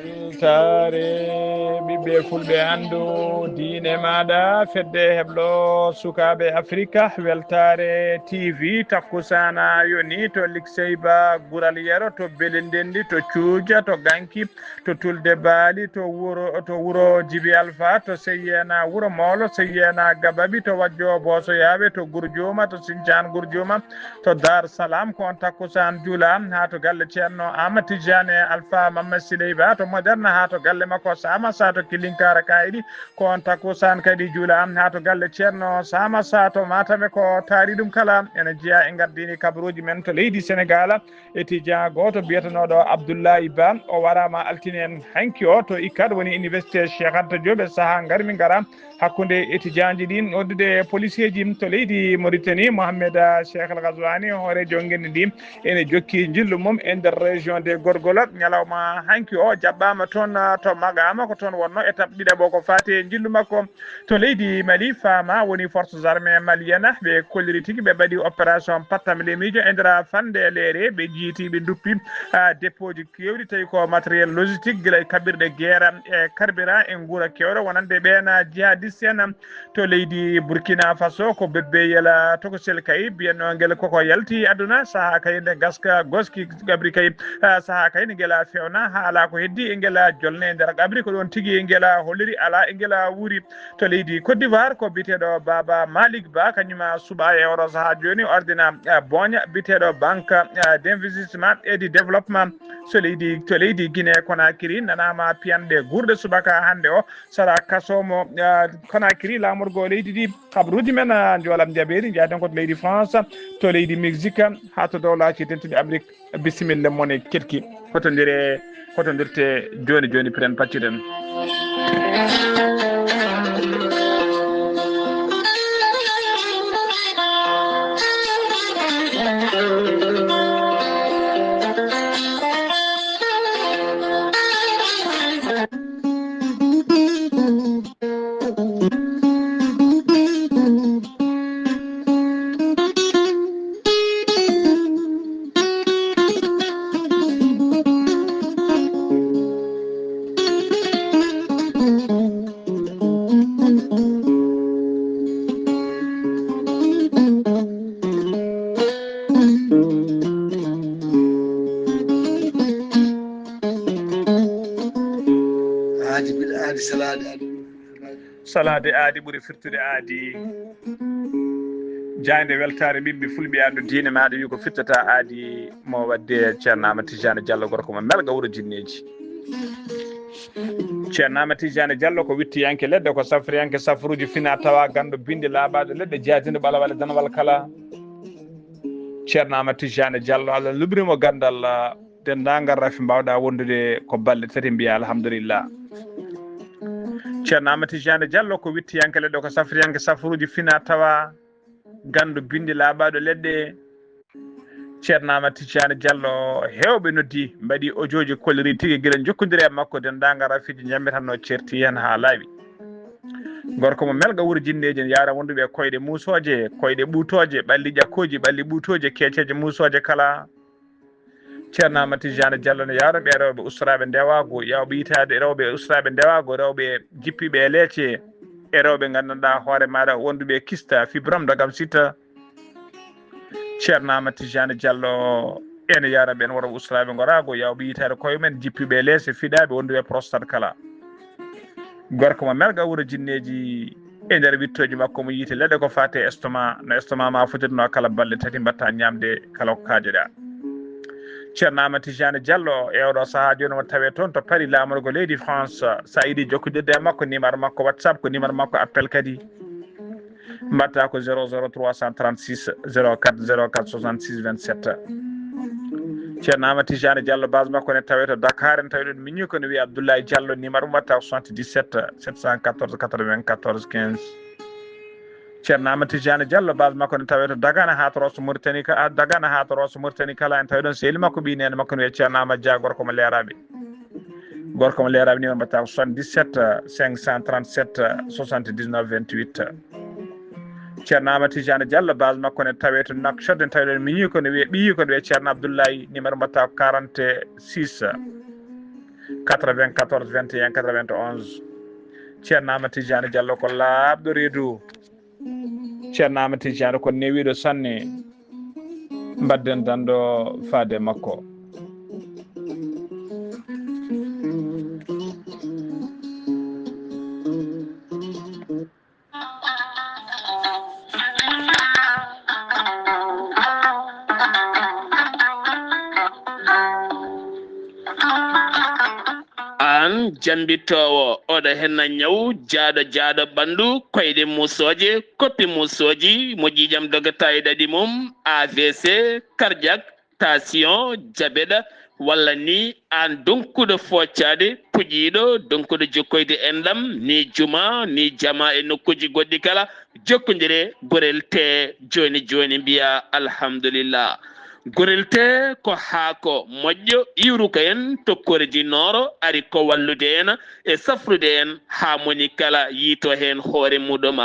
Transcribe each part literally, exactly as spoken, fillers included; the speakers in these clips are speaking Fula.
Weltaare ɓiɓɓe fulɓe anndu diine maaɗa, fedde heblo sukaaɓe Afrika, weltaare T V takkusaana yoni to Likseyba Gural Yero, to Belendendi, to Cuuja, to Ganki, to Tulde Baali, to wuro, to wuro Jibi Alfa, to Seyyeena Wuro Moolo, Seyyeena Gababi, to Wajjo Boosoyaaɓe, to Gurjuuma, to Sincaan Gurjuuma, to Dar Salam, ko on takkusaan juula haa to galle Ceerno Ahmad Tijjaane Alfa Mamma Sileyba, to Moderne haa to galle makko Sama Sa to Kilinkaara Kayɗi, ko on takkusaan kadi juula haa to galle Ceerno Sama Sa to Matame, ko taari ɗum kala ene jeyaa e ngardiini kabaruuji men to leydi Senegaal. Étudiant gooto biyetenooɗo Abdoulaye Ba, o waraama altine hanki o to ICAD, woni Université Cheikh Anta Diop, e sahaa ngarmi ngara hakkunde étudiant ji ɗin, noddude policeeji to leydi Mauritanie. Mohamed Cheikh El Ghazouani, hooreejo ngenndi ndi, ene jokki njillu mum e nder région de Gorgol. Ñalawma hanki o jaɓɓaama toon to Magama, ko toon wonno étape ɗiɗaɓo ko faati e njillu makko. To leydi Mali, Fama woni forces armées maliennes, ɓe kolliri tigi, ɓe mbaɗi opération pattam lemiijo e nder fannde leere, ɓe jiiti, ɓe nduppi, ah, dépôt ji keewɗi, tawi ko matériel logistique, gila e kaɓirɗe geera e carburant e nguura keewɗo, wonande ɓeen jihadiste en to leydi Burkina Faso, ko bebbeyel tokosel kay, mbiyatnoo ngel koko yalti aduna, sahaa kay nde gaska goski gabri kay, ah, sahaa kay nde ngel fewna, haa alaa ko heddi, e ngel jolne e nder qabri, ko ɗoon tigi ngel holliri alaa e ngel wuuri. To leydi Côte d'Ivoire, ko biyeteeɗo Baba Malick Ba, kañum suɓaa e oɗo sahaa jooni, ardina, eh, booña biyeteeɗo Banque, eh, d'investissement et de développement. So leydi, to leydi Guinée Conakry, nanaama piyanɗe guurɗe subaka hannde o, sara kaso mo, eh, Conakry, laamorgo leydi ndi. Kabaruuji men, eh, njoolam jabeeri, njaaden ko to leydi France, to leydi Mexique, haa to dowlaaji dentuɗi Amérique. Bisimilla mon e keɗki. Hotondire, hotondirte jooni jooni, piren pacciren. Aadi bil aadi salaade aadi. Salaade aadi ɓuri firtude aadi. Jaaynde weltaare ɓiɓɓe fulɓe anndu diine maaɗa wi ko firtata aadi mo wadde Ceerno Amadou Tidiane Diallo gorko mo Melga wuro jinneeji. Ceerno Amadou Tidiane Diallo ko wittiyanke leɗɗe, ko safriyanke safruuji fina tawa ganndo bindi laaɓaaɗo leɗɗe jaadino ɓalawale danwal kala. Ceerno Amadou Tidiane Diallo, Allah lubrimo ganndal, denndaangal rafi mbaawɗa wondude ko balɗe tati mbiya alhamdulillah. Ceerno Amadou Tidiane Diallo ko wittiyanke leɗɗe, ko safriyanke safruuji fina tawa ganndo bindi laaɓaaɗo leɗɗe. Ceerno Amadou Tidiane Diallo, heewɓe noddi, mbaɗi ojooji, kolliri tigi gila jokkondiri e makko, denndaangal rafiiji njambitanno certi heen haa laaɓi. Gorko mo Melga wuro jinneeji, en yaara wonduɓe e koyɗe muusooje, koyɗe ɓuutooje, ɓalli ƴakkooji, ɓalli ɓuutooje, keeceeje muusooje kala. Ceerno Amadou Tidiane Diallo ne yaara ɓe rewɓe ustoraaɓe ndewaagu, yawɓe yitaade rewɓe ustoraaɓe ndewaagu, rewɓe jippiiɓe e leece, e rewɓe nganndanɗaa hoore maaɗa wonduɓe e kista, fibrome de gam sita. Ceerno Amadou Tidiane Diallo ene yaara ɓeen worɓe ustoraaɓe ngoraagu, yawɓe yitaade koye men, jippiiɓe e leece, fiɗaaɓe wonduɓe e prostate kala. Gorko mo Melga wuro jinneeji, e nder wittooji makko mo yiite leɗɗe ko faati e estomac, no estomac ma fotirno kala balɗe tati mbatta ñaamde kala ko kaajoɗa. Ceerno Amadou Tidiane Diallo e oɗo sahaa jooni mo tawe toon to Paris laamorgo leydi France. Sa yiɗi jokkondirde e makko, numéro makko WhatsApp ko numéro makko appel kadi. Mbatta ko zéro zéro trois cent trente-six zéro quatre zéro quatre soixante-six vingt-sept. Ceerno Amadou Tidiane Diallo, base makko ne tawe to Dakar, en tawi ɗon miñi ko ne wiye Abdoulaye Diallo, numéro mbatta ko soixante-dix-sept sept cent quatorze quatre-vingt-quatorze quinze. Ceerno Amadou Tidiane Diallo, base makko ne tawe to Dagana haa to Rosso Mauritanie ka, ah, Dagana haa to Rosso Mauritanie kala, en tawi ɗon sehil makko, ɓii neene makko ne wiye Ceerno Amadou Dia, gorko mo Leeraaɓe. Gorko mo Leeraaɓe, numéro mbatta ko soixante-dix-sept cinq cent trente-sept soixante-dix-neuf vingt-huit. Ceerno Amadou Tidiane Diallo, base makko ne tawe to Nouakchott, en tawi ɗon miñi ko ne wiye, ɓiyi ko ne wiye Ceerno Abdoulaye, numéro mbatta ko quarante-six. quatre-vingt-quatorze vingt et un quatre-vingt-onze. Ceerno Amadou Tidiane Diallo ko laaɓɗo reedu. Ceerno Amadou Tidiane ko newiiɗo sanne. Mbaɗden danɗo faade makko. Aan jammbitoowo, oɗo henna ñaw jaaɗo jaaɗo ɓanndu, koyɗe muusooje, koppi muusooji, mo ƴiiƴam dogata e ɗaɗi mum, A V C, cardiaque, tension, diabète, walla ni aan donkuɗo foocaade, puƴiiɗo, donkuɗo jokkoyde enɗam, ni juma, ni jama e nokkuuji goɗɗi kala, jokkondire Gorel Tee jooni jooni, mbiya alhamdulillah. Gorel Tee ko haako moƴƴo iwruka en tokkoore jinnooro, ari ko wallude en e safrude en haa moni kala yiito heen hoore muɗum.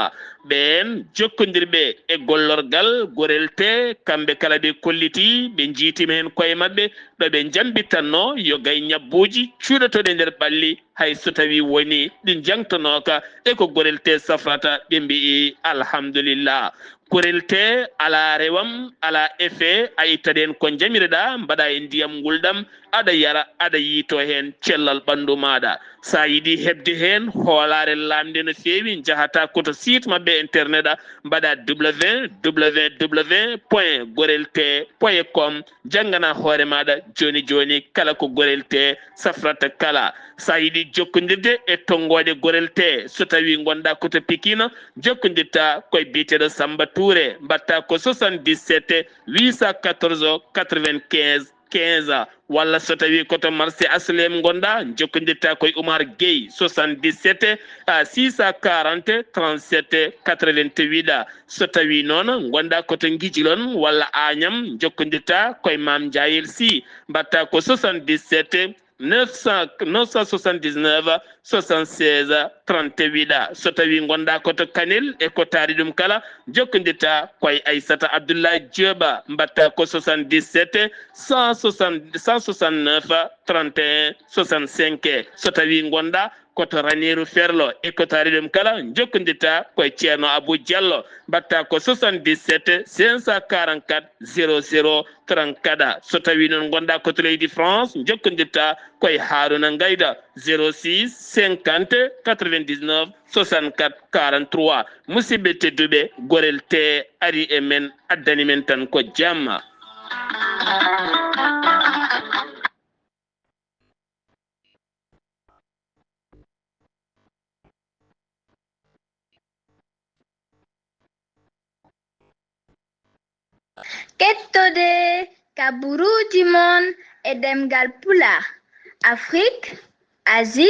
Ɓeen jokkondirɓe e gollorgal Gorel Tee, kamɓe kala ɓe kollitii, ɓe njiytiima heen koye maɓɓe, ɗo ɓe njambitanno yo gay ñabbuuji cuuɗotooɗi e nder ɓalli, hay so tawii wonii ɗi njangtonooka, e ko Gorel Tee safrata, ɓe mbiyi alhamdulillah. Gorel Tee alaa rewam, alaa effet, a ittat heen ko njamiroɗaa, mbaɗaa e ndiyam ngulɗam, aɗa yara, aɗa yiito heen cellal ɓanndu maaɗa. So a yiɗi heɓde heen hoolaare laamnde no feewi, njahataa ko to site maɓɓe internet, mbaɗaa W W W point gorel tee point com, njannganaa hoore maaɗa jooni jooni kala ko Gorel Tee safrata kala. So a yiɗi jokkondirde e tonngooɗe Gorel Tee, so tawii ngonɗaa ko to Pikine, jokkondirtaa ko e biyeteeɗo Samba Touré, mbaɗtaa ko soixante-dix-sept huit cent quatorze quatre-vingt-quinze quinze, walla so tawii ko to marché H L M ngonɗaa, njokkondirtaa ko e Oumar Gueye, soixante-dix-sept six cent quarante trente-sept quatre-vingt-huit. So tawii noon ngonɗaa ko to Ngijilon walla Agnam, njokkondirtaa ko e Mame Ndiayel Sy, mbaɗtaa ko soixante-dix-sept neuf cent, neuf cent soixante-dix-neuf soixante-seize trente-huit. So tawii ngonɗaa ko to Kanel e ko taari ɗum kala, jokkondirtaa ko e Aissata Abdoulaye Diop, mbaɗtaa ko soixante-dix-sept cent soixante, cent soixante-neuf trente et un soixante-cinq. So tawii ngonɗaa ko to Ranérou Ferlo e ko taari ɗum kala, jokkondirtaa ko e Ceerno Abou Diallo, mbaɗtaa ko soixante-dix-sept cinq cent quarante-quatre zéro zéro trente-quatre. So tawii noon ngonɗaa ko to leydi France, jokkondirtaa ko e Harouna Ngayda, zéro six cinquante quatre-vingt-dix-neuf soixante-quatre quarante-trois. Musidɓe tedduɓe, Gorel Tee ari e men, addani men tan ko jamma. Kettode kaburuuji mon e ɗemngal Pulaar, Afrik, Asie,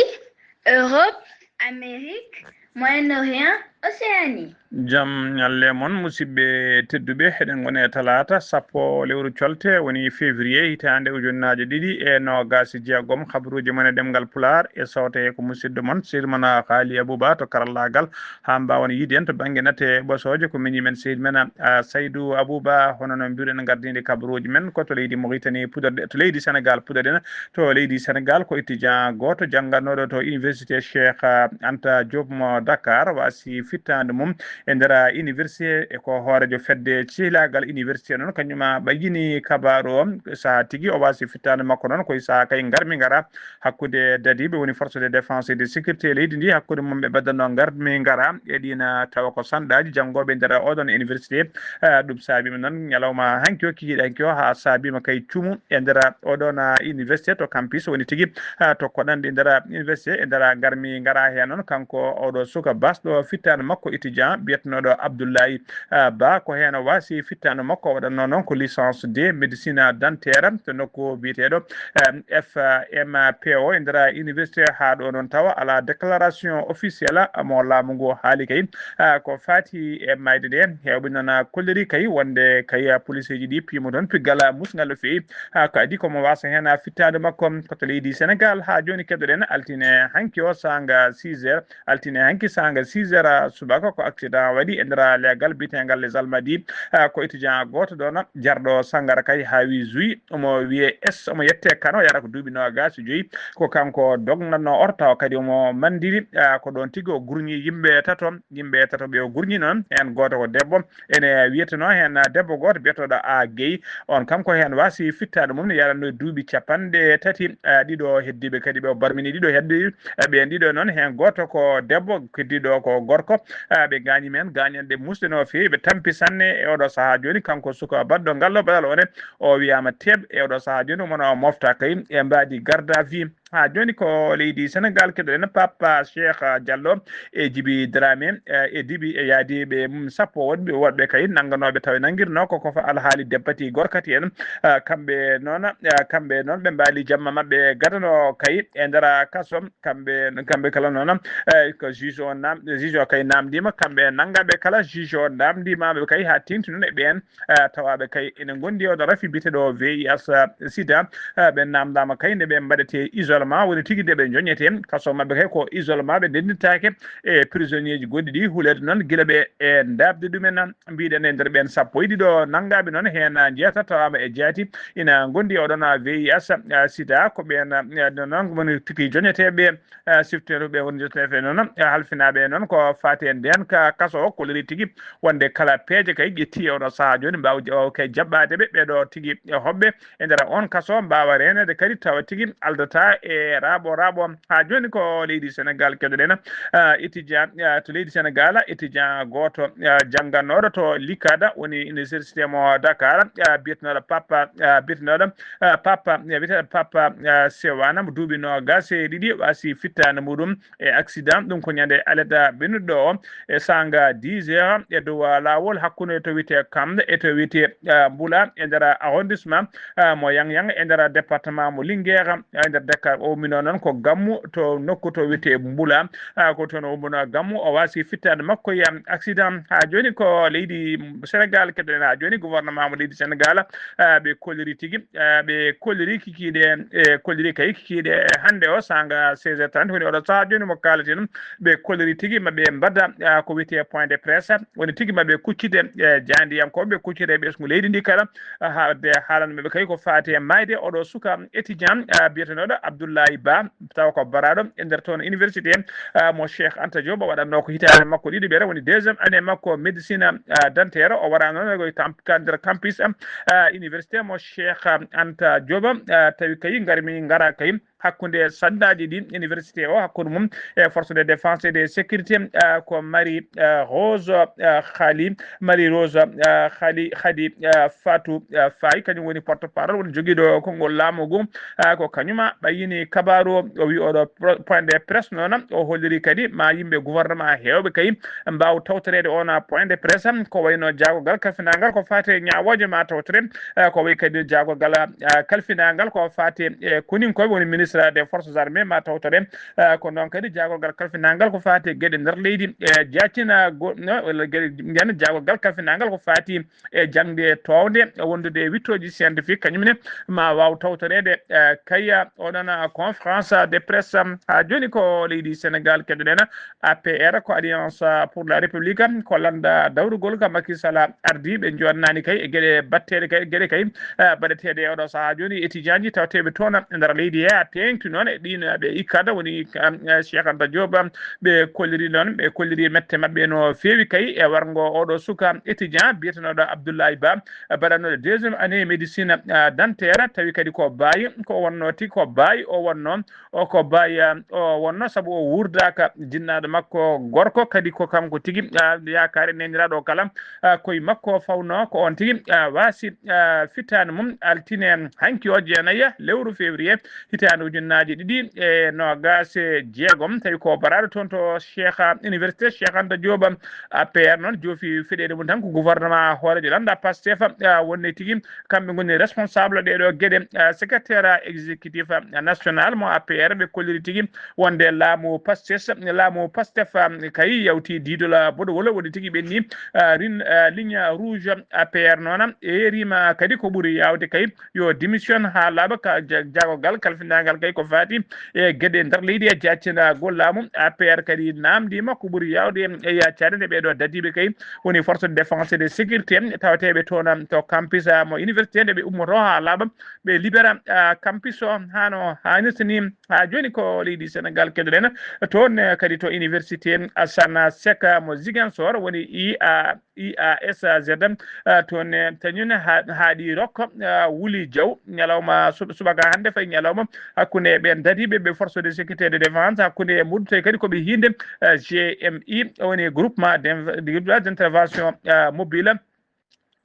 Europe, Amérique, Moyen-Orient, Océanie. Jam ñalle mon, musidɓe tedduɓe. Eɗen ngoni e talaata sappo lewru colte, woni février, hitaande ujunnaaje ɗiɗi e noogaas e jeegom. Kabaruuji mon e ɗemngal Pulaar e soote ko musidɗo mon, Sirmana Xaali Abuba to karallaagal, haa mbaawen yiide en to bannge nate ɓosooje. Ko miñi men seydi men, a, Saydu Abuba, hono no mbiruɗen ngardiinde kabaruuji men ko to leydi Mauritanie puɗorɗe, to leydi Sénégal puɗorɗen. To leydi Sénégal ko étudiant gooto janngatnooɗo to université Cheikh, a, Anta Diop mo Dakar waasi fittaandu mum e nder université e ko hooreejo fedde cehilaagal université noon, kañum a ɓayyini kabaaru o. Sahaa tigi o waasi fittaandu makko noon ko e sahaa kay ngarmi ngara hakkunde dadiiɓe woni force de défense et de sécurité leydi ndi, hakkunde mum ɓe mbaɗatnoo ngarmi ngara e ɗiin, tawa ko sanɗaaji janngooɓe nder oɗon université. Eh, ɗum saabiima noon ñalawma hanki o, kikiiɗe hanki o, haa saabiima kay cumu e nder oɗon, ah, université to campus woni tigi, ah, to koɗanɗe nder université e nder ngarmi ngara heen noon. Kanko oɗo suka basɗo fittaandu makko étudiant biyetenooɗo Abdoulaye, ah, Ba, ko heen o waasi fittaandu makko. O waɗatnoo noon ko licence de médecine dentaire to nokku biyeteeɗo, em, F M P O e nder université. Haa ɗo noon tawa alaa déclaration officielle mo laamu ngu haali kay, ah, ko faati e maayde nde. Heewɓe noon, ah, kolliri kay wonde kay, ah, policeeji ɗi piimo toon piggal, ah, musngal no feewi. Ah, kadi ko mo waasa heen, ah, fittaandu makko ko to leydi Sénégal. Haa jooni keɗoɗen altine hanki o saanga six heures, altine hanki saanga six heures, ah, subaka ko accident waɗi e nder leegal biyetengal Les Almadies. Ah, ko étudiant gooto ɗoon jarɗo sanngara kay haa wi juy, omo wiyee S, omo yettee Kano, yara ko duuɓi noogaas e joyi. Ko kanko dognatnoo oto, tawa kadi omo manndiri. Ah, ko ɗoon tigi o gurñi yimɓe tato, yimɓe tato ɓe o gurñi noon, heen gooto ko debbo. Ene wiyetenoo heen debbo gooto biyetooɗo A Guèye, oon kam ko heen waasi fittaandu mum ne yaranno duuɓi capanɗe tati, ah, ɗiɗo heddiiɓe kadi ɓe o barmini ɗiɗo heddiiɓe. E ɓeen ɗiɗo noon, heen gooto ko debbo, keddiiɗo ko gorko. Ah, ɓe gaañi men gaañanɗe musɗe no feewi, ɓe tampi sanne e oɗo sahaa jooni. Kanko suka baɗɗo ngallo baɗal one, o wiyaama teeɓ e oɗo sahaa jooni, omo wona o mofta kay e mbaadi garde à vue. Haa jooni ko leydi Senegaal, keɗoɗen Papa Cheikh Diallo e Djiby Dramé, eh, e Djiby e yaadiiɓe mum sappo woɗɓe, woɗɓe kay nannganooɓe tawa nanngirnoo ko, ko fa alhaali deppati gorkati en. Ah, kamɓe noon, ah, kamɓe noon ɓe mbaali jamma maɓɓe gadano kay e nder kaso. Kamɓe, kamɓe kala noon, eh, ko juge o nam-, juge o kay namndiima, kamɓe nanngaɓe kala juge o namndiima ɓe kay haa teeŋti noon e ɓeen, eh, tawaaɓe kay ene ngondi e oɗo rafi biyeteeɗo V I H sida. Eh, ɓe namndaama kay nde ɓe mbaɗetee isolement, woni tigi nde ɓe njoñetee. Kaso maɓɓe kay ko isolement, ɓe ndenndirtaake e prisonnier ji goɗɗi ɗi, huleede noon gila ɓe e ndaɓde ɗumen. Mbiɗen e nder ɓeen sappo e ɗiɗo nanngaaɓe noon, heen njeetato tawaama e jaati ina ngondi e oɗon V I H sida. Ko ɓeen, eh, noon woni tigi joñeteeɓe, eh, sifteeɓe woni joñeteeɓe noon, eh, halfinaaɓe noon ko faati e ndeen ka kaso o, kolliri tigi wonde kala peeje kay ƴetti e oɗo sahaa jooni mbaaw ja-, o kay jaɓɓaade ɓe, ɓeeɗo tigi e hoɓɓe e nder oon kaso mbaawa reeneede kadi tawa tigi aldata e raaɓo raaɓo. Haa jooni ko leydi Senegaal keɗoɗen, ah, étudiant, ah, to leydi Senegaal, étudiant gooto, ah, jannganooɗo to likada woni université mo Dakar, ah, biyetenooɗo Papa, ah, biyetenooɗo, ah, Papa, ah, biyeteeɗo Papa, ah, Sewana mo duuɓi noogaas e ɗiɗi waasi fittaande muɗum e accident. Ɗum ko ñande aleda ɓennuɗo o e saanga dix heures e dow laawol hakkunde to wiyetee Kamde e to wiyetee, ah, Mbula e nder arrondissement, ah, mo Yang Yang e nder département mo Linguère, ah, e nder Dakar. O ummino noon ko Gammu to nokku to wiyetee Mbula. Ah, ko toon o ummino Gammu, o waasi fittaande makko e accident. Haa jooni ko leydi Senegaal keɗoɗen. Haa jooni gouvernement mo leydi Senegaal, ah, ɓe kolliri tigi, ah, ɓe kolliri kikiiɗe, e kolliri kay kikiiɗe hannde o saanga seize heures trente woni oɗo sahaa jooni mo kaaleten. Ɓe kolliri tigi ma ɓe mbadda, ah, ko wiyetee point de presse, woni tigi ma ɓe kuccide, eh, jaandiyankooɓe, ɓe kuccide e ɓesngu leydi ndi kala, ah, haalde haalanɓe ɓe kay ko faati e maayde oɗo suka étudiant, ah, biyetenooɗo Abdoulaye Ba, tawa ko baraaɗo e nder toon université, ah, mo Cheikh Anta Diop, o waɗatnoo ko hitaande makko ɗiɗiɓere, woni deuxième année makko médecine, ah, dentaire. O waɗaano noon ko tam-, ka nder campus, ah, université mo Cheikh Anta Diop, ah, tawi kay ngarmi ngara kay hakkunde sandaaji ɗi université o, hakkunde mum e force de défense et de sécurité, ah, ko Marie, ah, Rose, ah, Khali, Marie Rose, ah, Khali, Khadi, ah, Fatou, ah, Faye, kañum woni porte parole, woni jogiiɗo konngol laamu ngu, ah, ko kañuma ɓayyini kabaaru o, o wi oɗo pro-, point de presse noon, o holliri kadi ma yimɓe gouvernement heewɓe kay mbaaw tawtoreede oon point de presse, ko wayno jaagogal kalfinangal ko faati e ñaawooje ma tawtore, eh, ko wayi kadi jaagogal, eh, kalfinangal ko faati e koninkooɓe woni ministre des forces armées ma tawtore, eh, ko noon kadi jaagogal kalfinangal ko faati e geɗe nder leydi, eh, jaacina go-, no, walla geɗe, mbiyan jaagogal kalfinangal ko faati e jaŋde toowde, wondude e wittooji scientifique, kañum ne ma waaw tawtoreede, eh, kay, eh, oɗon, eh, conférence de presse, eh, haa jooni ko leydi Senegaal keɗoɗen, A P R ko Alliance pour la République, ko lannda dawrugol ka Macky Sall ardi, ɓe joɗnaani kay e geɗe batteɗe kay, geɗe kay, eh, baɗeteeɗe e oɗo sahaa jooni, étudiant ji tawteeɓe toon e nder leydi he, a teeŋti noon e ɗiin ɓe ikkada woni, eh, Cheikh Anta Diop, ɓe kolliri noon, ɓe kolliri mette maɓɓe no feewi kay e warngo oɗo suka étudiant biyetenooɗo Abdoulaye Ba, baɗanooɗo deuxième année médecine, eh, dentaire, tawi kadi ko baayi, ko wonno tigi ko baayi o wonno, o ko baya, o wonno sabu o wurdaaka jinnaaɗo makko gorko, kadi ko kanko tigi, ah, yaakaare neeniraaɗo o kala, ah, koye makko fawno ko on tigi, ah, waasi, ah, fitaande mum altine hanki o jeenayi lewru février hitaande ujunnaaje ɗiɗi e noogaas e jeegom, tawi ko baraaɗo toon to Cheikh, ah, Université Cheikh Anta Diop, A P R noon joofi feɗeede mum tan ko gouvernement hooreejo lannda Pastef, ah, wonde tigi kamɓe ngoni responsable ɗeeɗo geɗe, ah, secrétaire exécutif, ah, national. national mo A P R, ɓe kolliri tigi wonde laamu Pastef, laamu Pastef, um, kay yawti diidola boɗowol, woni tigi ɓenni, uh, rin, uh, ligne rouge A P R noon, erima kadi ko ɓuri yawde kay yo démission haa laaɓa ka ja-, jaagogal kalfinaagal kay ko faati e geɗe nder leydi e jaaccinagol laamu. A P R kadi namdima ko ɓuri yawde e yaccaade nde ɓeeɗo dadiiɓe kay woni force de défense et de sécurité tawateeɓe toon to campus, uh, mo université nde ɓe ummoto haa laaɓa ɓe libera, uh, campus o hano hanirta ni. Haa jooni ko leydi Sénégal keɗoɗen toon, eh, kadi to université Assane Seck mo Ziguinchor woni I A, I A S Z, eh, toon, eh, tañun ha-, haaɗi rokko, eh, Wuli Jaw ñalawma sub-, subaka hannde fayi ñalawma hakkunde ɓen dadiiɓe ɓe force de sécurité de défense hakkunde e muɗɗo tawi kadi ko ɓe hiinde, eh, G M I woni groupement d'inv-, d'intervention, eh, mobile.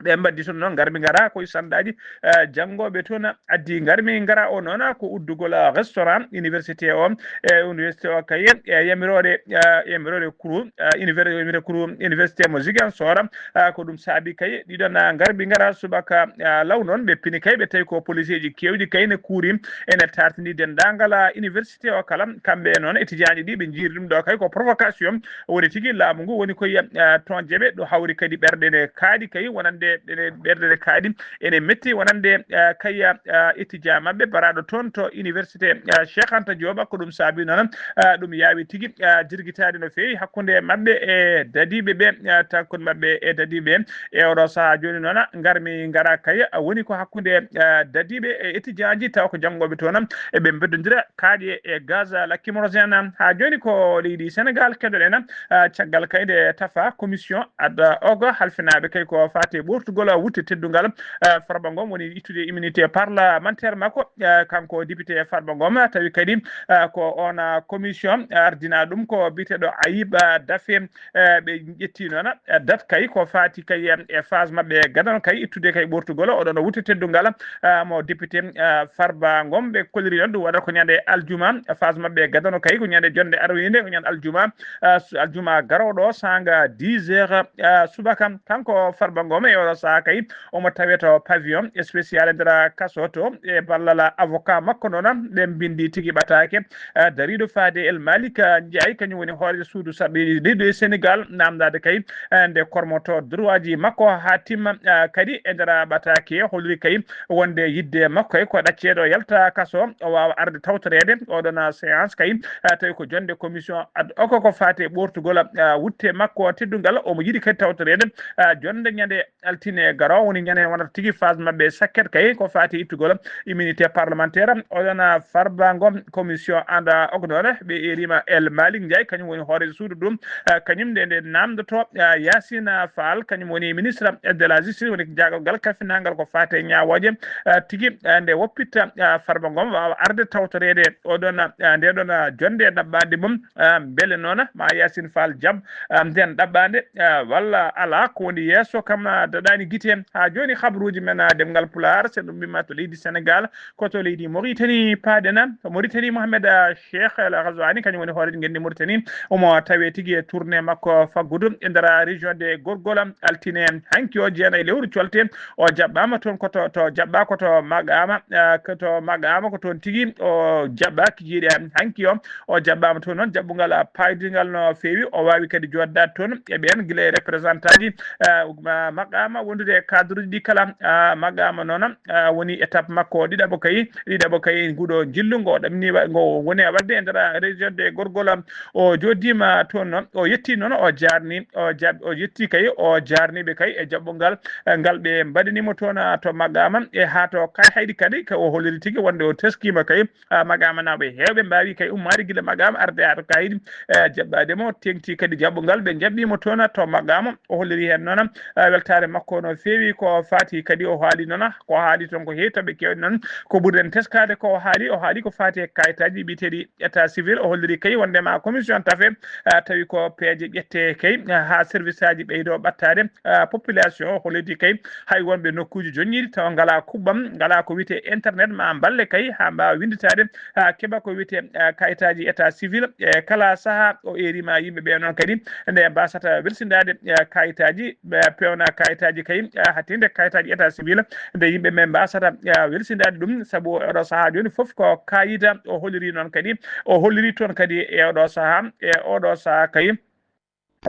Ɓe mbaddi toon noon, ngarmi ngara koye sandaaji, eh, janngooɓe toon addi ngarmi ngara o noon ko uddugol restaurant université o, e université o kay, e yamiroore, eh, yamiroore kuru, eh, univers-, yamiroore kuru université mo Ziguinchor, eh, ko ɗum saabi kay ɗiɗon, eh, ngarmi ngara subaka, eh, law noon ɓe pini kay ɓe tawi ko policeeji keewɗi kay ne kuuri ene tartini denndaangal, eh, université o kala. Kamɓe noon étudiantji ɗi ɓe njiiri ɗum ɗo kay ko provocation. Woni tigi laamu ngu woni koye, eh, toon jeɓe ɗo hawri kadi ɓerɗe ne kaaɗi kay wonande ɓe-, ɓerɗe ne kaaɗi ene metti wonande, eh, kay, eh, étudiant maɓɓe baraɗo toon to université, eh, Cheikh Anta Diop. Ko ɗum saabi noon, eh, ɗum yaawi tigi, eh, jirgitaade no feewi hakkunde maɓɓe e dadiiɓe ɓe, eh, takkun maɓɓe e dadiiɓe. E oɗo sahaa jooni noon ngarmi ngara kay woni ko hakkunde, eh, dadiiɓe e étudiantji taw ko janngooɓe toon eɓe mbeddondira kaaƴe e gaz lacrymogène. Haa jooni ko leydi Sénégal keɗoɗen, eh, caggal kay nde tafa commission ad hoc halfinaaɓe kay ko faati e ɓoortugol wutte teddungal, eh, Farba Ngom woni ittude immunité parlementaire makko, eh, kanko député Farba Ngom tawi kadi, eh, ko on, eh, commission, eh, ardina ɗum ko biyeteeɗo Ayib, eh, Daffé, eh, ɓe ƴetti noon, eh, date kay ko faati kay, em, e phase maɓɓe gadano kay ittude kay ɓoortugol oɗon wutte teddungal, eh, mo député, eh, Farba Ngom. Ɓe kolliri noon ɗum waɗata ko ñande aljuma, phase maɓɓe gadano kay ko ñande jonde arwinde, ko ñande aljuma, eh, su-, aljuma garooɗo sanga dix heures, eh, subaka. Kanko Farba Ngom e oɗo saha kay omo tawe to pavillon spécial e nder kaso to e ballal avocat makko noon ɓe mbindi tigi ɓataake, eh, dariiɗo faade El Malick, eh, Ndiaye, kañum woni hoore suudu sarɗiiji ɗiɗi e Sénégal, namdaade kay, eh, nde kormoto droitji makko haa timma, eh, kadi e nder ɓataake holliri kay wonde yidde makko kay ko ɗacceede o yalta kaso, o waawa arde tawtoreede oɗon séance kay, eh, tawi ko jonde commission ad hoc ko faati e ɓoortugol, eh, wutte makko teddungal, omo yiɗi kadi tawtoreede, eh, jonde ñande altine garoowo woni ñande wonata tigi phase maɓɓe sakket kay ko faati ittugol immunité parlementaire. Oɗon Farba Ngom commission ad hoc noon ɓe erima El Malick Ndiaye, kañum woni hoore suudu ɗum, eh, kañum nde nde namdoto, eh, Yacine Fall, kañum woni ministre de la justice, woni jaagal kalfinangal ko faati e ñaawooje, eh, tigi, eh, nde woppitta, eh, Farba Ngom waawa arde tawtoreede oɗon, eh, nde ɗon, eh, jonde ɗaɓɓaande mum, eh, mbele noon ma Yacine Fall jam, ah, nden ɗaɓɓaande, ah, walla alaa ko woni yeeso kam, ah, daɗaani gite. Haa jooni, habruuji men, ah, ɗemngal Pulaar, so ɗum mbima to leydi Senegaal, ko to leydi Moritani paaɗen. To Moritani, Mohamed, ah, Cheikh El Ghazouani, kañum woni hooreejo ngenndi Moritani, omo tawee tigi e tournée makko faggudu e nder, ah, région de Gorgol, altine hanki o, jeenayi lewru colte, o jaɓɓaama toon ko to, to jaɓɓaa ko to Maghama, ah, ko to Maghama ko toon tigi o jaɓɓaa kikiiɗe hanki o. O jaɓɓaama toon noon, jaɓɓungal, ah, paydingal no feewi. O waawi kadi jooɗdaade toon e ɓeen gila e représentant ji, ah, ma-, maqaama wondude e cadre uji ɗi kala. Ah, maqaama noon, ah, woni étape makko ɗiɗaɓo kay, ɗiɗaɓo kay nguɗo njillu ngo ɗamni wa-, ngo woni e waɗde e nder, ah, région de Gorgol. O jooɗdiima toon noon, o yetti noon, o jaarni, o jaab-, o yetti kay, o jaarniiɓe kay e jaɓɓungal, eh, ngal ɓe mbaɗani mo toon, ah, to maqaama e haa to Kayhayɗi kadi, ka o holliri tigi wonde o teskiima kay, ah, maqaama nawɓe heewɓe mbaawi kay ummaade gila maqaama arde haa to Kayhayɗi, eh, jaɓɓaade mo, teŋti kadi jaɓɓungal, ɓe njaɓɓi mo toon to maqaama. O holliri heen noon, eh, weltaare makko no feewi ko faati kadi o haali noon, ko haali toon ko heewi toɓɓe keewɗe noon. Ko ɓurɗen teskaade ko o haali, o haali ko faati e kayitaaji biyeteeɗi état civil. O holliri kay wonde ma commission tafe, ah, tawi ko peeje ƴette kay, ah, haa service aji ɓeydo ɓattaade, ah, population o holliri kay hay wonɓe nokkuuji joñiiɗi tawa ngalaa kuɓɓam, ngalaa ko wiyetee internet ma mballe kay haa mbaawa winnditaade, ah, keɓa ko wiyetee, ah, kayitaaji état civil. E kala sahaa o eerima yimɓe ɓe noon kadi nde mbasata welsindaade, ah, kayitaaji, ɓe pewna kayitaaji kay, ah, hatinde kayitaaji état civil, nde yimɓe men mbasata, ah, welsindaade ɗum, sabu oɗo sahaa jooni fof ko kayita. O holliri noon kadi, o holliri toon kadi e oɗo sahaa, e oɗo sahaa kay,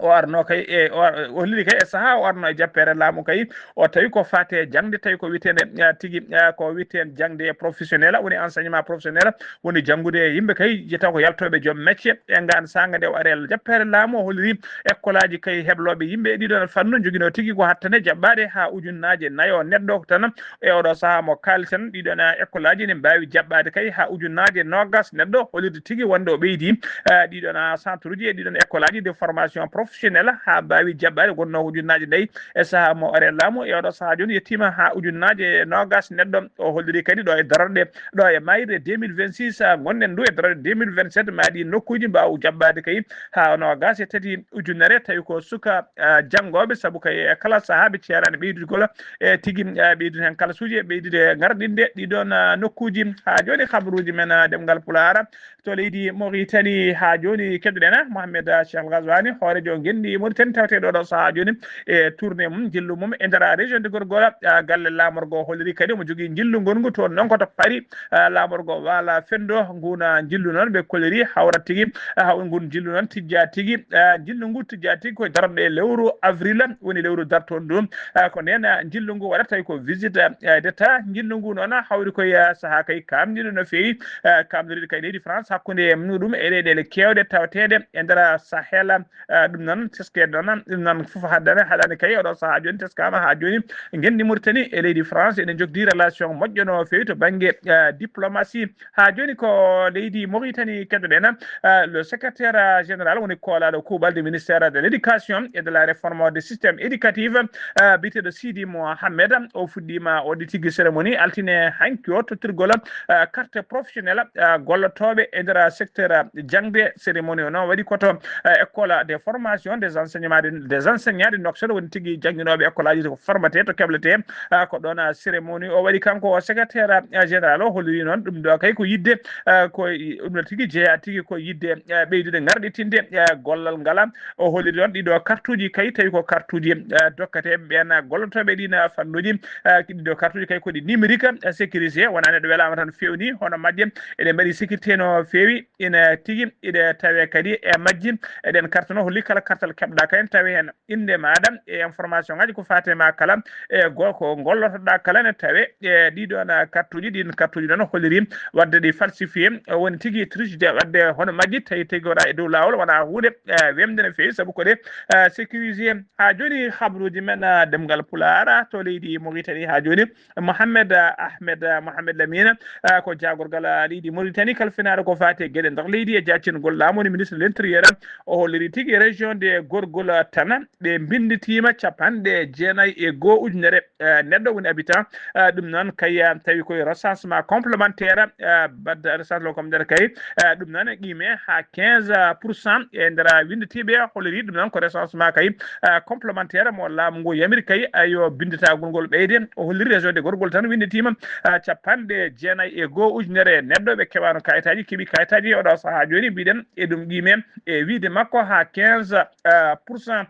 o arno kay e, o ar-, o holliri kay e sahaa o arno e jappeere laamu kay, o tawi ko faate jaŋde, tawi ko wiyetee nde, ah, tigi, ah, ko wiyetee jaŋde professionnel, woni enseignement professionnel, woni janngude yimɓe kay, taw ko yaltooɓe joom mecce. E ngaan saanga nde o ari e jappeere laamu, o holliri ekkolaaji kay heblooɓe yimɓe e ɗiɗon fannu, njoginoo tigi ko hattane jaɓɓaade haa ujunnaaje nayo neɗɗo tan. E oɗo sahaa mo kaalten, ɗiɗon ekkolaaji ne mbaawi jaɓɓaade kay haa ujunnaaje noogas neɗɗo, hollirde tigi wonde o ɓeydi, eh, ɗiɗon centre uji e ɗiɗon ekkolaaji de formation professionnelle haa mbaawi jaɓɓaade, wonnoo ko ujunnaaje nayi e sahaa mo ari e laamu. E oɗo sahaa jooni yettiima haa ujunnaaje noogas neɗɗo. O holliri kadi ɗo e darorɗe, ɗo e maayirɗe deux mille vingt-six, ah, ngonɗen ndu e darorɗe deux mille vingt-sept, ma ɗi nokkuuji mbaaw jaɓɓaade kay haa noogas e tati ujunere, tawi ko suka, ah, janngooɓe, sabu kay e kala sahaa ɓe ceeraani ɓeydugol e tigi, ah, ɓeydude heen kalasuuji e ɓeydude ngarɗinde ɗiɗon, ah, nokkuuji. Haa jooni, kabaruuji men, ah, ɗemngal Pulaar to leydi Mauritanie. Haa jooni, keɗoɗen Mohamed, ah, Cheikh Ghazouani, hooreejo ngenndi Mauritanie, taweteeɗo ɗo sahaa jooni e tournée mum, njillu mum e nder région de Gorgol, ah, galle laamorgo. O holliri kadi omo jogii njillu ngongu toon noon ko to Paris, ah, laamorgo Waala Fenndo. Nguun, ah, njillu noon ɓe kolliri hawrat tigi, ah, haw-, nguun njillu noon tijjaa tigi, ah, njillu ngu tijjaa tigi ko darorɗe lewru avril, woni lewru dartoondu ndu. Ah, ko ndeen, ah, njillu ngu waɗata tawi ko visite, ah, d'État. Njillu ngu noon hawri ko e, ah, sahaa kay kaamniiɗo no feewi, ah, kaamnoriiɗo kay leydi France hakkunde muɗum e leyɗeele keewɗe tawateeɗe e nder Sahel. Ah, ɗum noon teske noon, ɗum noon fof haddana, haɗaani kay oɗo sahaa jooni teskaama haa jooni. Ngenndi Mauritanie e leydi France ene njogdi relation moƴƴo no feewi to bannge, ah, diplomatie. Haa jooni ko leydi Mauritanie keɗoɗen, ah, le secrétaire, ah, général woni koolaaɗo kuuɓal de ministère de l'éducation et de la réforme du système éducatif, ah, biyeteeɗo Sidi Mohamed. O fuɗɗiima o waɗi tigi cérémonie altine hanki o tottirgol, ah, carte professionnelle, ah, gollotooɓe e nder secteur, ah, jaŋde. Cérémonie o noon waɗi ko to, ah, école de formation des enseignements de, des enseignants de Nouakchott, woni tigi jannginooɓe école aji ko formaté to keblete, ah, ko ɗoon, ah, cérémonie o waɗi kanko o secrétaire, ah, général. O holliri noon ɗum ɗo kay ko yiɗde, ah, ko i-, ɗum ɗo tigi jeyaa tigi ko yiɗde, ah, ɓeydude ngarɗitinde, ah, gollal ngal. O holliri noon ɗiɗo kartuuji kay tawi ko kartuuji, ah, dokkateeɓe ɓeen, ah, gollotooɓe ɗiin, ah, fannuuji. Ah, ɗiɗo kartuuji kay ko ɗi numérique, ah, sécurisé, wonaa neɗɗo welaama tan feewni hono majje. Eɗe mbaɗi sécurité no feewi, ina tigi, iɗe tawee kadi e majji. Eɗen karta noon holli kala kartal keɓɗa kay ne tawee heen innde maaɗa e information ngaji ko faati e ma kala, e go-, ko gollotoɗa kala ne tawe e ɗiɗon kartuuji. Ɗin kartuuji noon holliri wadde ɗi falsifié, woni tigi triche de wadde hono majji tawi tigi wona e dow laawol, wona huunde, eh, wemde no feewi sabu ko ɗe, eh, sécurisé. Haa jooni habruuji men, eh, ɗemngal Pulaar to leydi Mauritanie haa jooni. Mohamed, eh, Ahmed, eh, Mohamed Lamine, eh, ko jaagorgal, eh, leydi Mauritanie kalfinaaɗo ko faati e geɗe nder leydi e jaccingol laamu, woni ministre de l'intérieur. O holliri tigi région de Gorgol, eh, tan ɓe mbinnditiima capanɗe jeenayi e goo ujunere, eh, neɗɗo woni habitant. Eh, ɗum noon kay, eh, tawi koye recensement complémentaire, eh, badda recensement complémentaire kay, eh, ɗum noon e qiime haa quinze pour cent e nder winnditiiɓe. Holliri ɗum noon ko recensement kay, eh, complémentaire mo laamu ngu yamiri kay, eh, yo binnditagol ngol ɓeyde. O holliri région de Gorgol tan winnditiima, eh, capanɗe jeenayi e goo ujunere neɗɗo ɓe keɓaano kayitaaji, keɓi kayitaaji e oɗo sahaa jooni. Mbiɗen e ɗum qiime e wiide makko haa quinze, eh, pour cent.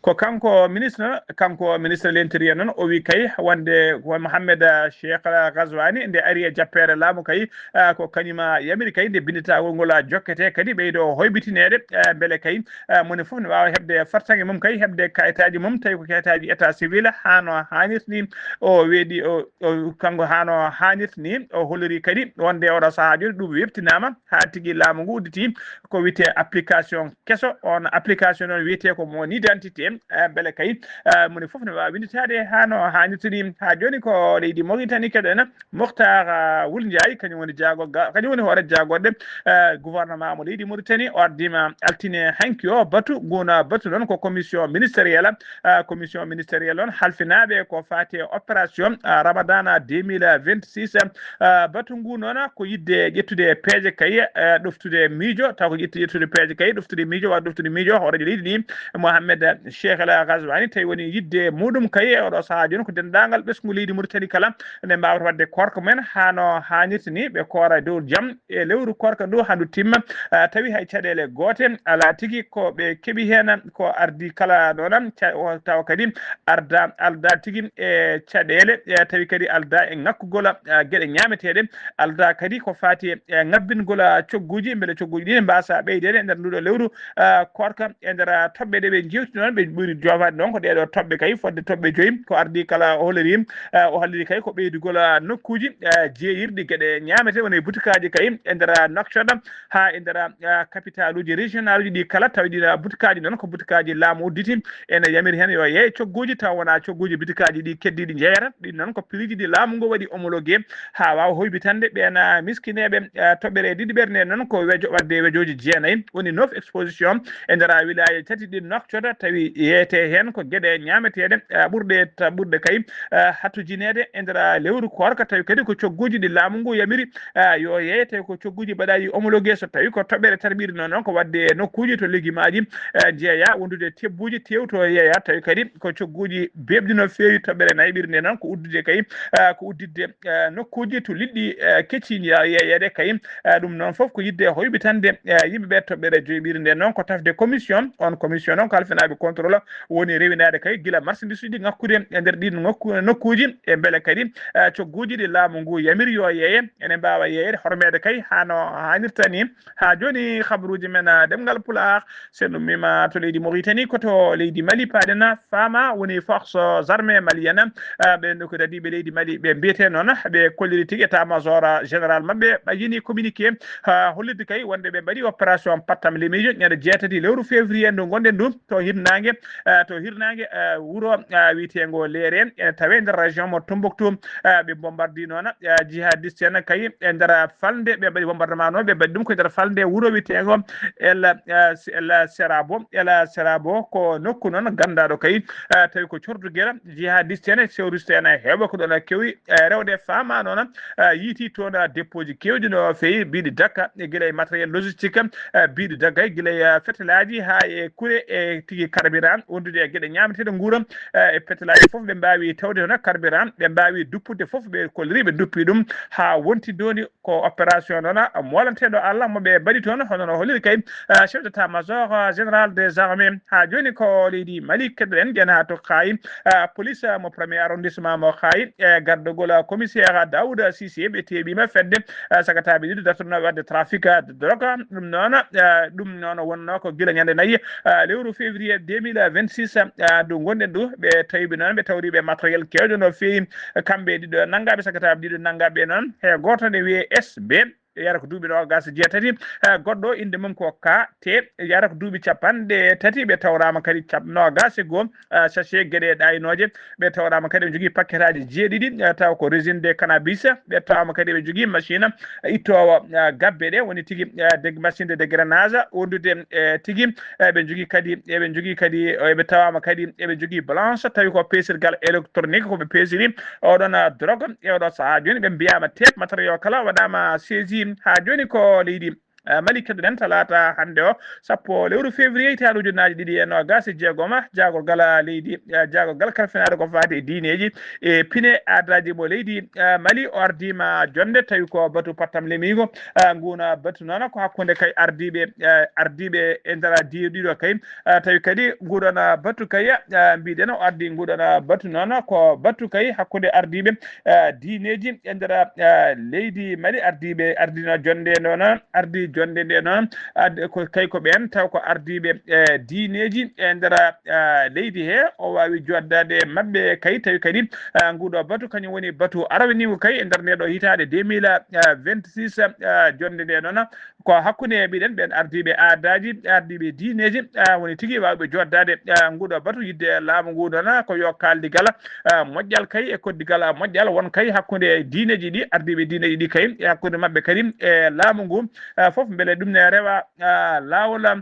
Ko kanko ministre, kanko ministre l'intérieur noon, o wi kay wonde ko Mohamed, eh, Cheikh Ghazouani nde ari e jappeere laamu kay, eh, ko kañum, eh, yamiri kay nde binnditagol ngol, eh, jokkete kadi ɓeydo hoybitineede, eh, mbele kay, eh, moni fof ne waawa heɓde fartaŋŋe mum kay, heɓde kayitaaji mum, tawi ko kayitaaji état civil haa no haanirta ni. O weeɗi, o, o, kanko haa no haanirta ni, o holliri kadi wonde oɗo sahaa jooni ɗum weɓtinaama haa tigi laamu ngu udditi ko wiyetee application keso. On application noon wiyetee ko mon identité, eh, mbele kay, eh, moni fof ne waawi winnditaade haa no haanirta ni. Haa jooni ko leydi Mauritanie keɗen. Mokhtar, eh, Wul Ndiaye, kañum woni jaago ga-, kañum woni hoore jaagorɗe, eh, gouvernement mo leydi Mauritanie. O ardiima altine hanki o batu, ngun batu noon ko commission ministérielle, eh, commission ministérielle on halfinaaɓe ko faati e opération, eh, Ramadana deux mille vingt-six. Eh, batu ngu noon ko yiɗde ƴettude peeje kay, eh, ɗoftude miijo, taw ko ƴetti ƴettude peeje kay, ɗoftude miijo, wa ɗoftude miijo, hooreejo leydi ndi, Mohamed Cheikh El Ghazouani, tawi woni yidde muɗum kay e oɗo sahaa jooni ko denndaangal ɓesngu leydi Mauritanie kala nde mbaawata waɗde koorka mumen haa no haanirta ni, ɓe koora e dow jam e lewru koorka ndu haa ndu timma. Ah, tawi hay caɗeele goote alaa tigi ko ɓe keɓi heen, ko ardi kala noon, ca-, o tawa kadi arda, alda tigi e caɗeele, e tawi kadi alda e ŋakkugol, ah, geɗe ñaameteeɗe, alda kadi ko faati e ŋabbingol, ah, cogguuji, mbele cogguuji ɗi ne mbaasa ɓeydeede e nder nduɗo lewru, ah, koorka e nder, ah, toɓɓe ɗe ɓe njewti noon, ɓe ɓuri joofaade noon ko ɗeeɗo toɓɓe kay, fodde toɓɓe joyi, ko ardi kala o holori, ah, o holliri kay ko ɓeydugol, ah, nokkuuji, ah, jeeyirɗi geɗe ñaameteeɗe, woni butikaaji kay e nder, ah, Nouakchott, haa e nder, ah, kapitaaluuji régionaluuji ɗi kala, tawi ɗiin, ah, butikaaji noon ko butikaaji laamu udditi, ene yamiri heen yo yeey cogguuji, taw wonaa cogguuji butikaaji ɗi keddiiɗi njeeyata, ɗin noon ko prix ji ɗi laamu ngu waɗi homologué, haa waawa hoybitande ɓeen, ah, miskineeɓe, ah, toɓɓere e ɗiɗi ɓernde noon ko wejo, waɗde wejooji jeenayi, woni neuf exposition e nder wilaaye tati ɗin Nouakchott, tawi yeeyetee heen ko geɗe ñaameteeɗe, ah, ɓurɗe ta-, ɓurɗe kay, ah, hatujineede e nder lewru koorka, tawi kadi ko cogguuji ɗi laamu ngu yamiri, ah, yo yeeye, tawi ko cogguuji mbaɗaaɗi homologué, so tawi ko toɓɓere tarɓiire noon, noon ko waɗde e nokkuuji to legimaaji, ah, jeeya, wondude tebbuuji, tewto yeeya, tawi kadi ko cogguuji beeɓɗi no feewi, toɓɓere nayɓiri nde noon ko uddude kay, ah, ko udditde, ah, nokkuuji to liɗɗi, ah, kecci njeya-, yeeyeede kay. Ah, ɗum noon fof ko yiɗde hoybitande, ah, yimɓe ɓe toɓɓere joyɓiri nde noon ko tafde commission. On commission noon ko halfinaaɓe contrôle woni rewinaade kay gila marchandise uji ŋakkude e nder ɗiin ŋakku-, nokkuuji e mbele kadi, ah, cogguuji ɗi laamu ngu yamiri yo yeeye ene mbaawa yeeyeede hormeede kay haa no haanirta ni. Haa jooni, habaruuji men, ah, ɗemngal Pulaar, so en ummiima to leydi Mauritanie, ko to leydi Mali paaɗen, faama woni forces armées maliennes, ah, ɓeen ɗo ko dadiiɓe leydi Mali, ɓe mbiyetee noon, ɓe kolliri tigi état-major général maɓɓe, ɓayyini communiqué, ah, hollirde kay wonde ɓe mbaɗi opération pattam lemiijo ñande jeetati lewru février ndu ngonɗen ndu to hirnaange, ah, to hirnaange, ah, wuro, ah, wiyeteengo Leere, ene tawee nder région mo Tombouctou, ah, ɓe bombardii noon, ah, jihadiste en kay e nder falnde, ɓe mbaɗi bombardement noon, ɓe mbaɗi ɗum ko nder falnde wuro wiyeteengo El, ah, El Serabo, El Serabo ko nokku noon ganndaaɗo kay, ah, tawi ko cordu gera jihadiste en, terroriste en heewɓe ko ɗoon kewi, eh, rewde, faama noon, ah, yiiti toon, ah, dépôt ji keewɗi no feewi, mbiɗi dakka e gila e matériel logistique, ah, mbiɗi dakka e gila e, ah, fetelaaji haa e kure e tigi carburant, wondude e geɗe ñaameteeɗe nguura, eh, e fetelaaji fof ɓe mbaawi tawde hono carburant, ɓe mbaawi duppude fof, ɓe kolliri ɓe duppi ɗum haa wonti jooni ko opération noon, ah, moolanteeɗo Allah mo ɓe mbaɗi toon, hono no holliri kay, ah, chef d'état-major, ah, général des armées. Haa jooni ko leydi Mali keɗoɗen, ƴen haa to Kaayi, ah, police, ah, mo premier arrondissement mo Kaayi, e gardagol, ah, commissaire Daouda Cissé, ɓe teeɓiima fedde, ah, sagataaɓe ɗiɗo dartonooɓe waɗde trafic, ah, de drogue. Ɗum noon, ah, ɗum noon wonnoo ko gila ñande nayi, ah, lewru février deux mille vingt-six, ah, ndu ngonɗen ndu, ɓe tawi ɓe noon, ɓe tawri ɓe matériel keewɗo no feewi, kamɓe ɗiɗo nanngaaɓe, sagataaɓe ɗiɗo nanngaaɓe noon, he gooto ne wiyee S B, yara ko duuɓi noogaas e jeetati, eh, goɗɗo innde mum ko K T, yara ko duuɓi capanɗe tati, ɓe tawraama kadi cap-, noogaas e goo, eh, sachet geɗe ɗaaynooje, ɓe tawraama kadi ɓe njogii pakketaaji jeeɗiɗi, eh, taw ko résine de cannabis, ɓe tawraama kadi ɓe njogii machine, eh, ittoowo, eh, gabbe ɗe, woni tigi, eh, deg-, machine de dégrenage, wondude, eh, tigi, eh, ɓe njogii kadi, eɓe njogii kadi, eh, ɓe tawaama kadi, eɓe njogii balance, tawi ko peesirgal électronique, ko ɓe peesiri, oɗon, ah, drogue e oɗo sahaa jooni ɓe mbiyaama teep matériel kala waɗaama saisi. Haa jooni ko leydi, ah, Mali keɗoɗen talaata hannde o, sappo lewru février hitaande ujunnaaji ɗiɗi e noogaas e jeegom, jaagorgal leydi, ah, jaagorgal kalfinaade ko faati e diineeji e pine aadaaji mo leydi, ah, Mali o ardiima jonnde tawi ko batu pattam lemiigo, ah, nguun batu noon ko hakkunde kay ardiiɓe, ah, ardiiɓe e nder di-, ɗiɗo kay, ah, tawi kadi nguɗon, ah, batu kay, ah, mbiɗen o ardi nguɗon, ah, batu noon ko batu kay hakkunde ardiiɓe, ah, diineeji e nder, ah, leydi Mali, ardiiɓe, ardino jonnde noon, ardi jonnde nde noon, ardi ko kay ko ɓeen taw ko ardiiɓe, eh, diineeji e nder, ah, leydi he, o waawi joddaade e maɓɓe kay, tawi kadi, ah, nguɗo batu kañum woni batu arawniigu kay e nder nde ɗo hitaande deux mille vingt-six, ah, jonnde nde noon, ko hakkunde mbiɗen ɓeen ardiiɓe aadaaji, ardiiɓe diineeji, ah, woni tigi waawɓe joddaade, ah, nguɗo batu yidde laamu ngu noon ko yo kaaldigal, ah, moƴƴal kay e koddigal, ah, moƴƴal won kay hakkunde diineeji ɗi, ardiiɓe diineeji ɗi kay, e hakkunde maɓɓe kadi e laamu ngu, ah, fof mbele ɗum ne rewa, ah, laawol, ah,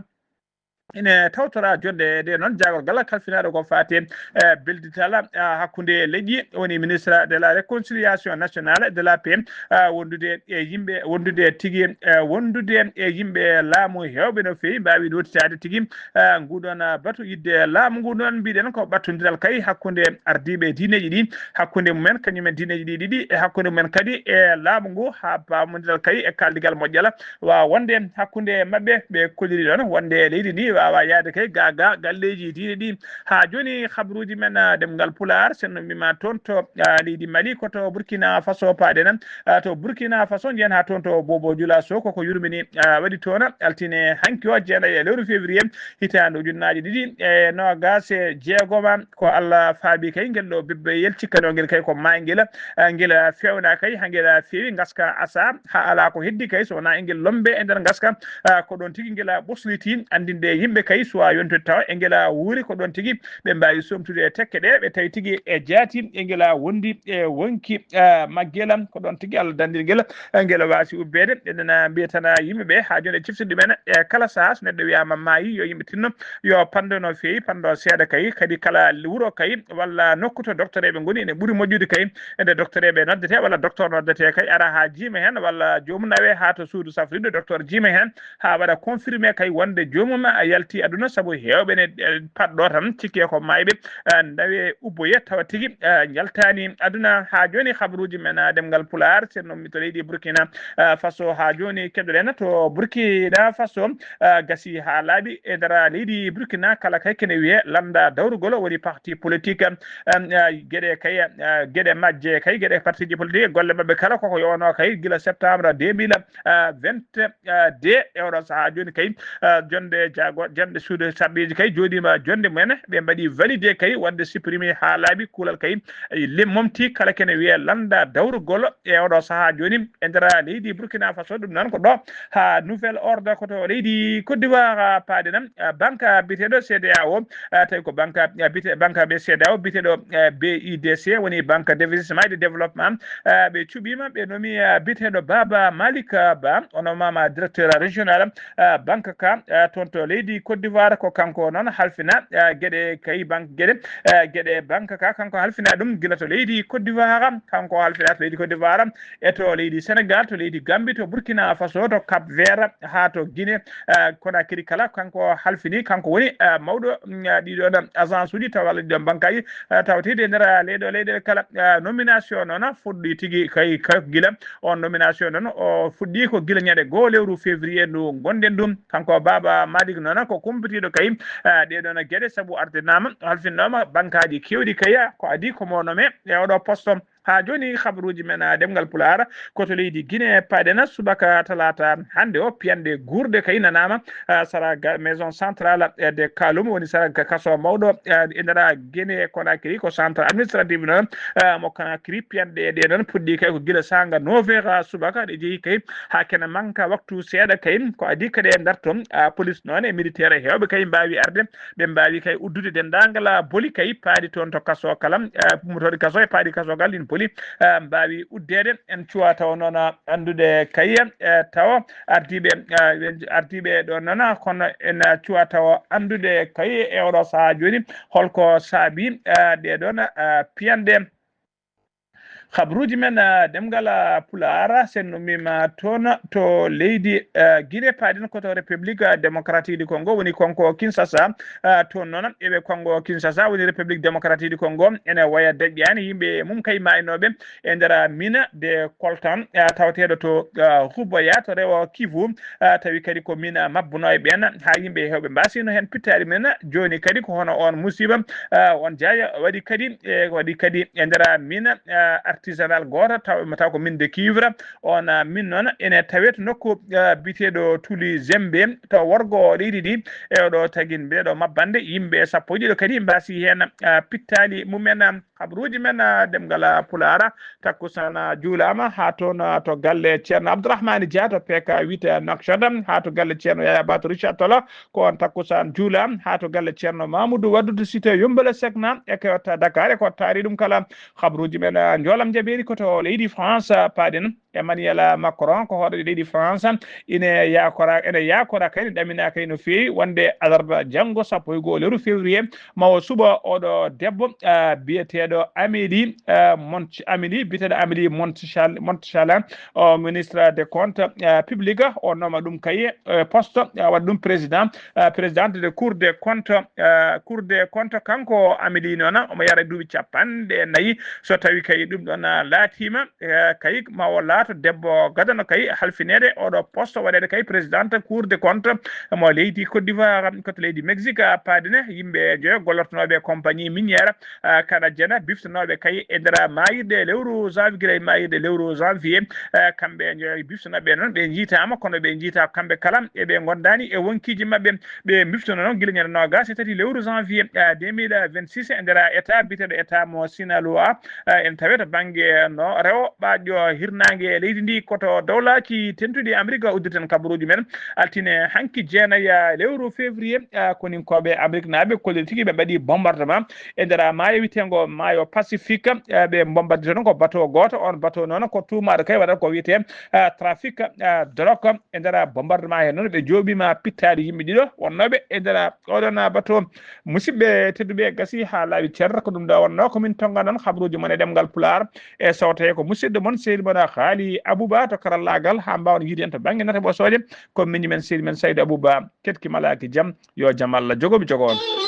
ine tawtora jonde nde noon jaagorgal kalfinaaɗo ko faati e beldital hakkunde leƴƴi, woni ministre de la réconciliation nationale de la paix, wondude e yimɓe, wondude tigi, wondude e yimɓe laamu heewɓe no feewi mbaawi nootitaade tigi nguɗon batu yidde laamu ngu. Noon mbiɗen ko ɓattondiral kay hakkunde ardiiɓe diineeji ɗi, hakkunde mumen kañumen diineeji ɗi ɗiɗi, e hakkunde mumen kadi e laamu ngu, haa paamondiral kay e kaaldigal moƴƴal waawa wonde hakkunde maɓɓe. Ɓe kolliri ɗon wonde leydi ndi waawa yahde kay ga ga galleeji diine ɗi. Haa jooni, habruuji men, ah, ɗemngal Pulaar, sen no mbima toon to, ah, leydi Mali, ko to Burkina Faso paaɗen. Ah, to Burkina Faso njeyen haa toon to Bobo Jula Sow, koko yurmini, ah, waɗi toon altine hanki o, jeenayi e lewru février, hitaande ujunnaaje ɗiɗi e noogaas e jeegoma. Ko Allah faabi kay ngel ɗo bebbe yel, cikkanoo ngel kay ko maayngel, ah, ngel, ah, feewna kay, haa ngel, ah, feewi, ngaska asa, haa alaa ko heddi kay, so wonaa engel lombe e nder ngaska, ah, ko ɗoon tigi ngel, ah, ɓosliti, anndinde yimɓe kay, suwaa yontude tawa engel, ah, wuuri, ko ɗoon tigi ɓe mbaawi somtude e tekke ɗe, ɓe tawi tigi e jaati engel, ah, wondi e wonki, ah, maggel, ko ɗoon tigi Allah danndiri ngel, ah, ngel waasi ubbeede. Eɗen, ah, mbiya tan, ah, yimɓe ɓe, haa jooni e ciftirɗi men, e kala sahaa so neɗɗo wiyaama maayi, yo yimɓe tinno, yo panndo no feewi, panndo seeɗa kay, kadi kala wuro kay, walla nokku to docteur eɓe ngoni, ene ɓuri moƴƴude kay, e nde docteur eɓe noddete, walla docteur noddete kay, ara haa jiima heen, walla joomum nawe haa to suudu safrirde, docteur jiima heen, haa waɗa confirmé kay wonde joomum a yalti aduna, sabu heewɓe ne, eh, paɗɗo tan, cikke ko maayɓe, eh, ndawe ubboye, tawa tigi, eh, njaltaani aduna. Haa jooni, habruuji men, ah, ɗemngal Pulaar, sen no mi to leydi Burkina, ah, Faso. Haa jooni, keɗoɗen to Burkina Faso, ah, gasi haa laaɓi e nder leydi Burkina, kala kay kene wiyee lannda dawrugol, woni parti politique, ah, ah, geɗe kay, ah, geɗe majje kay, geɗe partiji politique, golle maɓɓe kala koko yowanoo kay gila septembre deux mille vingt-deux e oɗo sahaa jooni kay, ah, jonde jaago-, jonde suudu sarɗiiji kay jooɗiima jonde mumen, ɓe mbaɗi validé kay wonde supprimé haa laaɓi, kuulal kay, eh, lim momti kala kene wiyee lannda dawrugol e oɗo sahaa jooni e nder leydi Burkina Faso. Ɗum noon ko ɗo haa nouvel ordre, ko to leydi Côte d'Ivoire, ah, paaɗen, ah, banque biyeteeɗo C D A O, ah, tawi ko banque, ah, biyete-, banque ɓe C D A O biyeteeɗo, ah, B I D C, woni Banque d'investissement et de développement, ah, ɓe cuɓiima, ɓe nomi, ah, biyeteeɗo Baba Malik, ah, Ba, o nomaama directeur régional, ah, banque ka, ah, toon to leydi Côte d'Ivoire. Ko kanko noon halfina, ah, geɗe kay banque, geɗe, ah, geɗe banque ka, kanko halfina ɗum gila to leydi Côte d'Ivoire, kanko halfina to leydi Côte d'Ivoire, e to leydi Sénégal, to leydi Gambie, to Burkina Faso, to Cap Vert, haa to Guinée, eh, Conakry kala, kanko halfini, kanko woni, eh, mawɗo, mm, eh, ɗiɗon agence uji tawa walla ɗiɗon banque aji, eh, tawateeɗi e nder, eh, leyɗe, leyɗe kala. Eh, nomination noon fuɗɗi tigi kay, kay gila on nomination noon o fuɗɗi ko gila ñande goo lewru février ndu ngonɗen ɗum. Kanko Baba Malik noon ko kumpitiiɗo kay, eh, ɗee ɗoon geɗe, sabu ardinaama, halfinnooma banque aji keewɗi kay, ko adii ko mo nommé e oɗo poste. Haa jooni, habaruuji men, ah, ɗemngal Pulaar, ko to leydi Guinée paaɗen. Subaka talaata hannde o, piyanɗe guurɗe kay nanaama, ah, sara ga-, maison centrale, eh, de Kaloum, woni sara ga-, kaso mawɗo, eh, e nder Guinée Conakry, ko centre administratif noon, ah, mo Conakry. Piyanɗe ɗe noon puɗɗi kay ko gila saanga neuf heures, ah, subaka, ɗe jeyi kay haa kene manka waktu seeɗa kay. Ko adii kadi e ndarto, ah, police noon e militaire heewɓe kay mbaawi arde, ɓe mbaawi kay uddude denndaangal, ah, boli kay paaɗi toon to kaso kala, ah, ummotooɗi kaso e paaɗi kaso kala, ɗin boli, ah, mbaawi uddeede. En cuwa taw noon, ah, anndude kay, eh, taw ardiiɓe, ah, ardiiɓe ɗo noon, ah, kono en, ah, cuwa taw anndude kay e oɗo sahaa jooni holko saabi, ah, ɗee ɗoon, ah, piyanɗe. Habaruuji men, ah, ɗemngal, ah, Pulaar, sen no mima toon to leydi, ah, Guinée, paaɗen ko to République, ah, Démocratique du Congo, woni Kongo Kinshasa, ah, toon noon eɓe Kongo Kinshasa, woni République Démocratique du Congo, ene waya daƴƴaani yimɓe mum kay maaynooɓe e nder mina de coltan, ah, tawateeɗo to, ah, Hubaya, to rewo Kivu, ah, tawi kadi ko mina mabbunoo e ɓeen, haa yimɓe heewɓe mbaasino heen pittaali men. Jooni kadi ko hono oon musiiba, ah, oon jaaya waɗi kadi, e waɗi kadi e nder min, ah, artisanal gooto, taw, taw ko min de cuivre. Oon, ah, min noon ene tawee to nokku, ah, biyeteeɗo Tuli Zembe, to worgo leydi ndi. E oɗo tagin mbiɗo mabbande yimɓe sappo e ɗiɗo kadi mbaasi heen, ah, pittaali mumen. Habaruuji men, ah, ɗemngal, ah, Pulaar, takkusaan, ah, juulaama haa toon, ah, to galle Ceerno Abdourahmane Dia to P K huit Nouakchott, haa to galle Ceerno Yaya Ba to Richard Toll, ko on takkusaan juula haa to galle Ceerno Mamoudou Waddu to cité Yumbel Sekna e Kewta Dakar, e ko taari ɗum kala. Habaruuji men, ah, njoolam jabeeri ko to leydi France, ah, paaɗen. Emmanuel Macron, ko hoɗo leydi France, ine yakora ene yakora kay, ɗaminaka no feewi wonde alarba janngo sappo e goo lewru février, mawo suba oɗo debbo, ah, biyeteeɗo Amélie, ah, Mont Amélie biyeteeɗo Amélie Montchal Montchalin, o ministre de compte, ah, public, o nooma ɗum kay, eh, poste, ah, waɗa ɗum président, ah, présidente de cour des comptes, ah, cour des comptes. Kanko Amélie noona omo yara duuɓi capanɗe nayi. So tawi kay ɗum ɗon, ah, laatiima, eh, kay ma o laato debbo gadano kay halfineede oɗo poste, waɗeede kay présidente cour des comptes mo leydi Côte d'Ivoire. Koto leydi Mexique, ah, paadine yimɓe joyo gollortonooɓe compagnie minière, ah, kana jena biftonooɓe kay e nder maayirɗe lewru janvier, gila e maayirɗe lewru janvier. Ah, kamɓe joyo biftonooɓe noon ɓe njiitaama, kono ɓe njiita kamɓe kala e ɓe ngondaani e wonkiiji maɓɓe. Ɓe biftono noon gila ñande noogas e tati lewru janvier, ah, deux mille vingt-six e nder état biyeteeɗo état mo Sinaloa, ah, en tawe to bannge no rewo ɓaaƴo hirnaange leydi ndi. Koto dowlaaji tentuɗi Amérique uddirten kabaruuji men altine hanki jeenaya lewru février, ah, koninkooɓe Amérique naaɓe kolli tigi ɓe mbaɗi bombardement e nder maayo wiyeteengo maayo Pacifique, ah, ɓe bombarditono ko bateau gooto, on bateau noon ko tuumaaɗo kay waɗata ko wiyetee, ah, trafic, ah, drogue. E nder bombardement heen noon ɓe jooɓiima pittaali yimɓe ɗiɗo wonnooɓe e nder oɗon bateau. Musidɓe tedduɓe, gasi haa laaɓi cer, ko ɗum ɗo wonnoo ko min tonnga noon habaruuji mon e ɗemngal Pulaar. E so tawii ko musidɗo mon sehil mon Haali Abouba to karallaagal, haa mbaawen yiide en to bannge nate ɓosooje, ko miñi men sehil men Saydu Abouba. Keɗki malaaki jam, yo jam Allah jogo mi jogo on.